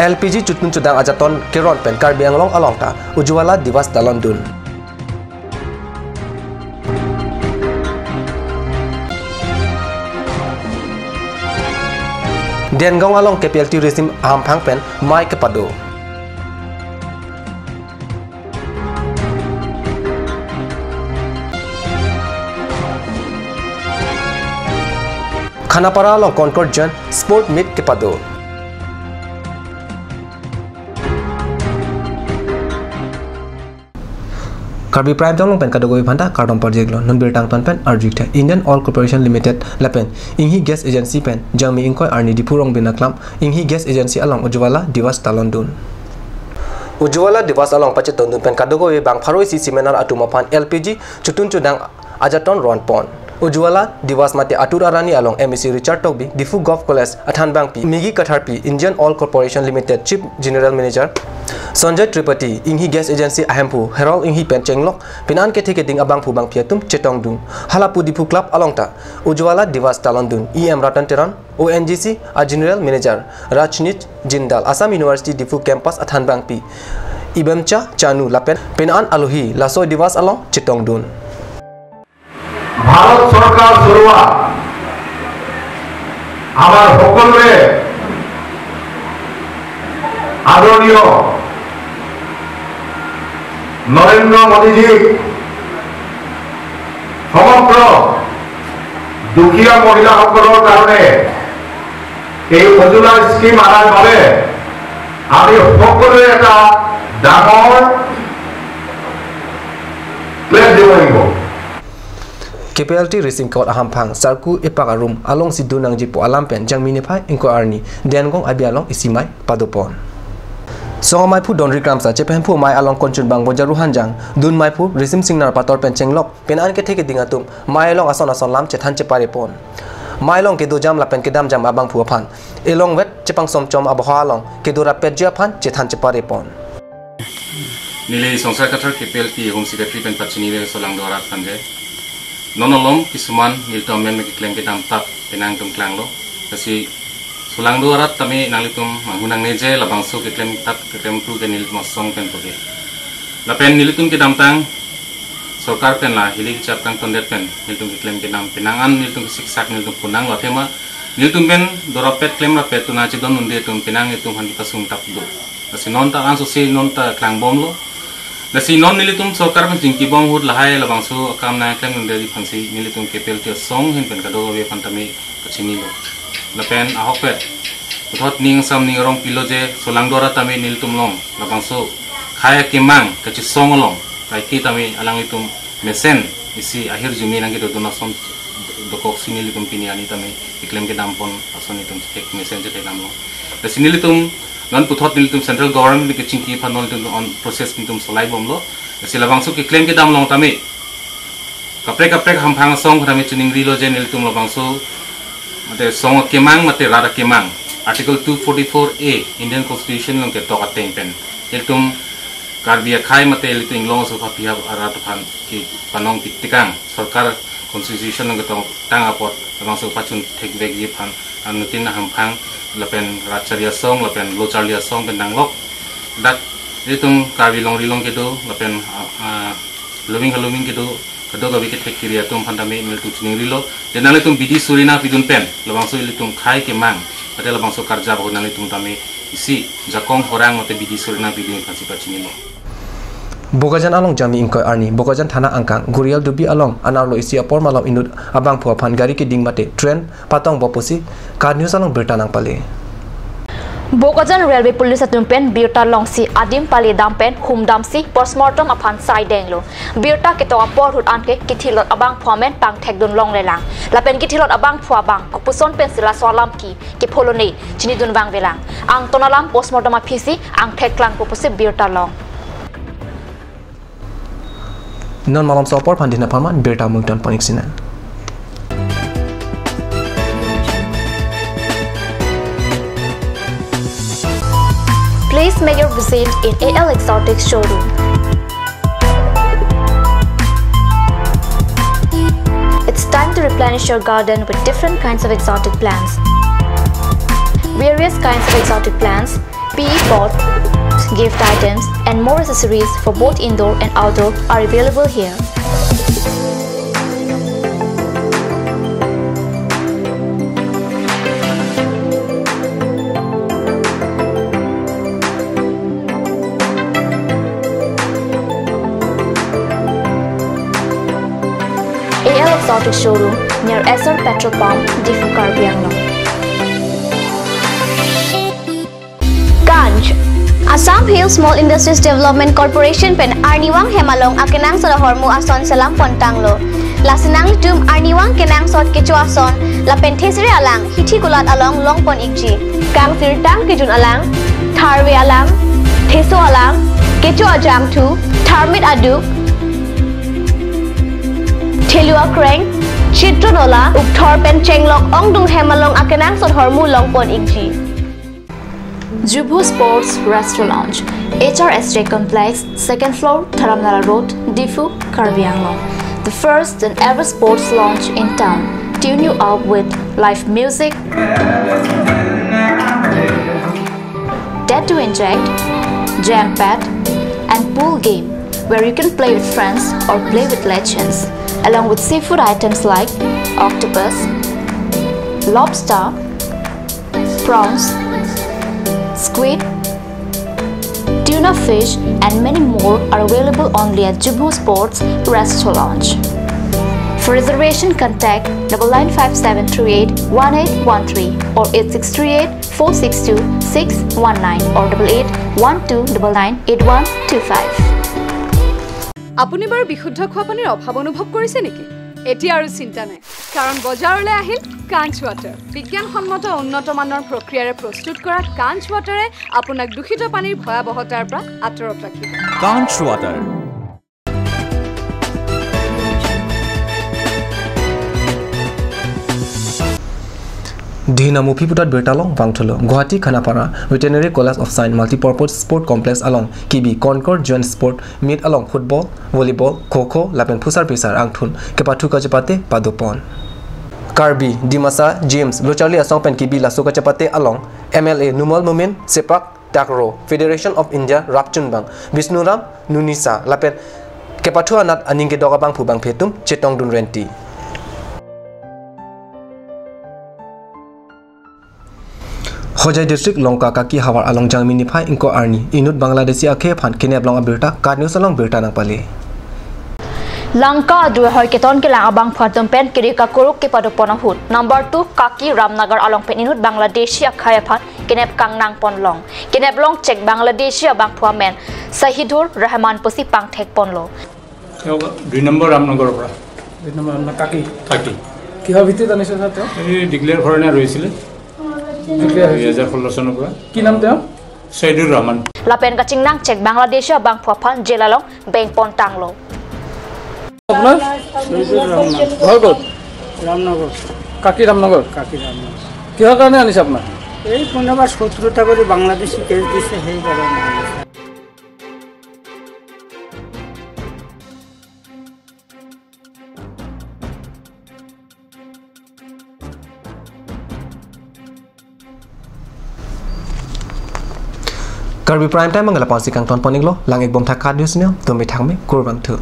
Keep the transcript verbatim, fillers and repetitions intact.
L P G chotun chodang ajaton keron pen Karbi Anglong along ta Ujjwala Diwas talon dun. Dengaon along K P L T risim ahamphang pen mei kepado. Khanapara along Concord Joint Sport Meet kepado. Karbi Prime Time along pen kadokave aphanta kardom parjiklo. Non birta angton pen arju-ik tha. Indian Oil Corporation Limited lapen Inghi Gas Agency pen Jangmi ingkoi arni Diphu Rongbin Aklam Inghi Gas Agency along Ujjwala Diwas talon dun. Ujjwala Diwas along pachetong dun pen kadokave bang pharo isi seminar atum aphan L P G chotun chodang ajaton ron pon. Ujjwala Diwas mate atur arni along M A C Richard Tokbi, Diphu Govt College athanbangpi Migi Katharpi, Indian Oil Corporation Limited Chief General Manager Sanjay Tripathi, Inghi Gas Agency ahemphu Harold Inghi pen chenglok, penang kethe keding abangphu bangphi atum chetong dun. Halapu Diphu Club along ta Ujjwala Diwas talon dun. E M Ratan Teron, O N G C a General Manager Rajneet Jindal, Assam University Diphu Campus athanbangpi Ibamcha Chanu lapen penang alohi laso Diwas along chetong dun. Bharat চৰকাৰ চলোৱা আমাৰ সকলোৰে আদৰণীয় নৰেন্দ্ৰ মোদীজীক সমগ্ৰ দুখীয়া মহিলাসকলৰ কাৰণে এই উজ্জ্বলা স্কিম অনাৰ বাবে আমি সকলোৱে এটা ডাঙৰ ক্লেপ দিব লাগিব। K P L T risim kot ahamphang Sarku epak arum alongsi dun nangjipo alam pen Jangmi niphai ingkoi arni Dengaon abi along isi mei padopon. Song ameiphu Donri Kramsa chepemphu mei along konchun bang Bojaru Hanjang dun meiphu Risim Singnar Pator pen chenglok penang kethe keding atum mei along ason ason lam chethan chepare pon. Mei along kedo jam lapen kedam jam abangphu aphan elongvet chepangsom chom aboha along kedo rapetji aphan chethan chepare pon. Neli Songsar Kathar K P L T Home Secretary pen pachini le solangdo arat tangte. Non malom kisuman nelitum amen keklem kedam tap penang atum klanglo. Lasi solangdo arat tame nanglitum manghu nangne je labangso keklem tap keklem pru ke nelitum asong pen toke. Lapen nelitum kedamtang sorkar pen la hili kechap kangtondet pen nelitum keklem kedam penang an nelitum kesiksak nelitum punanglo athema nelitum pen dorapet klem rapet tuna chedon unde atum penang itum aphan kepasung tap do. Lasi non ta ansose non ta klangbomlo. Lasi non nelitum sorkar pen chingkibom ahut lahai labangso akam nangklem unde aphansi nelitum K P L T asong ahin pen kadokave aphan tame kachinilo. Lapen ahokpet puthot ning sam ning arong pilo je solangdo arat tame nelitum along labangso khei akemang kachisong along kaike tame alanglitum mesen isi ahirjume nangkedodun ason dokoksi nelitum pini arni tame keklem kedam pon ason itum chethek mesen chethek damlo. Lasi nelitum non puthot nelitum central government kechingki aphan non nelitum on process nelitum solaibomlo. Lasi labangso keklem kedam along tame kaprek kaprek hamphang asong tame chiningrilo je nelitum labangso mate song akemang mate rat akemang Article two forty-four A Indian Constitution along ketok ateng pen nelitum Karbi akhei mate nelitum inglong aso aphi arat aphan kepanong pitikang sorkar Constitution along ketok tang apot labangso pachun thekvekji aphan anuttin hamphang lapen rat charli asong lapen lo charli asong pen nanglok dak nelitum Karbi longri along kedo lapen ah, ah, luming haluming kedo kadokave kethek kiri atum aphan tame nelitum chiningrilo. Je nanglitum bidi suri nangpidun pen labangso ilitum khei akemang mate labangso karjap ahut nanglitum tame isi jakong horang mate bidi suri nangpidun aphansi pachinilo. Bokajan along Jangmi ingkoi arni Bokajan thana angkang Gurial Dubi along anerlo isi apor malom inut abangphu aphan gari keding mate train patongpo pusi KAT News along birta nangpale. Bokajan Railway Police atum pen birta longsi adim pale dam pen humdamsi postmortem aphan saidenglo. Birta ketok apor ahut anke kithilot abangphu amen pangthekdun longlelang. Lapen kithilot abangphu abang kopuson pensi laso alam ke kepholone chinidun vangvelang. Angton alam postmortem aphisi angthek klangpo pusi birta long. Non malomso apor aphan dina pharman birta multon panik sinan. Please make your visit in A L Exotic Showroom. It's time to replenish your garden with different kinds of exotic plants. Various kinds of exotic plants P E pot, gift items, and more accessories for both indoor and outdoor are available here. A L Exotic Showroom near Essar Petrol Pump, Diphu, Karbi Anglong. Kanch. Assam Hill Small Industries Development Corporation pen arnivang hem along akenangsot ahormu ason selam pontanglo. Lasi nanglitum arnivang kenangsot kecho ason lapen thesere alang hithi kulat along longpon ikji. Kangsirtang kejun alang, tharve alang, theso alang, kecho ajangthu, tharmit aduk, thelu akreng, chitron ola, ukthor pen chenglok ongdung hem along akenangsot ahormu longpon ikji. Jubho Sports Restaurant Lounge, H R S J Complex, second floor, Dharamnala Road, Diphu, Karbi Anglong. The first and ever sports lounge in town. Tune you up with live music, Dead to Inject, Jam Pad, and pool game, where you can play with friends or play with legends, along with seafood items like octopus, lobster, prawns, squid, tuna fish, and many more are available only at Jubho Sports Restaurant Lounge. For reservation, contact double nine five seven three eight one eight one three or eight six three eight four six two six one nine or double eight one two double nine eight one two five. আপুনি বাৰু বিশুদ্ধ খোৱা পানীৰ অভাৱ অনুভৱ কৰিছে নেকি? এতিয়া আৰু চিন্তা নাই, কাৰণ বজাৰলৈ আহিল কাঞ্চ ৱাটাৰ। বিজ্ঞানসন্মত উন্নত মানৰ প্ৰক্ৰিয়াৰে প্ৰস্তুত কৰা কাঞ্চ ৱাটাৰে আপোনাক দূষিত পানীৰ ভয়াৱহতাৰ পৰা আঁতৰত ৰাখিব। Kanch Water. Dina mupi putat birta along vangthulo. Guwahati Khanapara Veterinary College of Science Multipurpose Sport Complex along kebi Concord Joint Sport Meet along football, volleyball, kho kho lapen phusar phisar angthun kepathu kachepate padopon. Karbi Dimasa Games lo charli asong pen kebi laso kachepate along M L A Numal Momin, sepak takraw Federation of India rapchunbang Bisnuram Nunisa lapen kepathu anat aning kedok abangphu bangphi atum chetongdun renti. Hojai District Longka Kaki havar along Jangmi niphai ingkoi arni inut Bangladeshi akhei aphan kidnap long abirta KAT News along birta nangpale. Langka adui ahoi keton kelang abangphu atum pen kiri kakuruk kepadopon ahut number two Kaki Ramnagar along pen inut Bangladeshi akhei aphan kidnap kangnang ponlong. Kidnap longchek Bangladeshi abangphu amen Sahidur Rahman pusi pangthek ponlo. তেওঁ দুই নম্বৰ ৰামনগৰৰ পৰা। দুই নম্বৰ ৰামনগৰ কাকি। কাকি। কিহৰ ভিত্তিত আনিছে ছাৰ তেওঁ? এই ডিক্লেয়াৰ ফৰেনাৰ ৰৈছিলে। ডিক্লেয়াৰ দুই হাজাৰ ষোল্ল চনৰ পৰা। কি নাম তেওঁ? চৈদুৰ Rahman. Lapen kachingnangchek Bangladeshi abangphu aphan jail along beng pontanglo. আপোনাৰ? চৈদুৰ ৰহমান। ঘৰ ক'ত? ৰামনগৰ। কাকি ৰামনগৰ? কাকি ৰামনগৰ। কিহৰ কাৰণে আনিছে আপোনাক? এই কোনোবা শত্ৰুতা কৰি বাংলাদেশী কেছ দিছে, সেইকাৰণে আনিছে। Karbi Prime Time abang la-ansi kangton pon-iklo, lang-ik bom thak KAT News ne, tum bithak me, kurvangthu.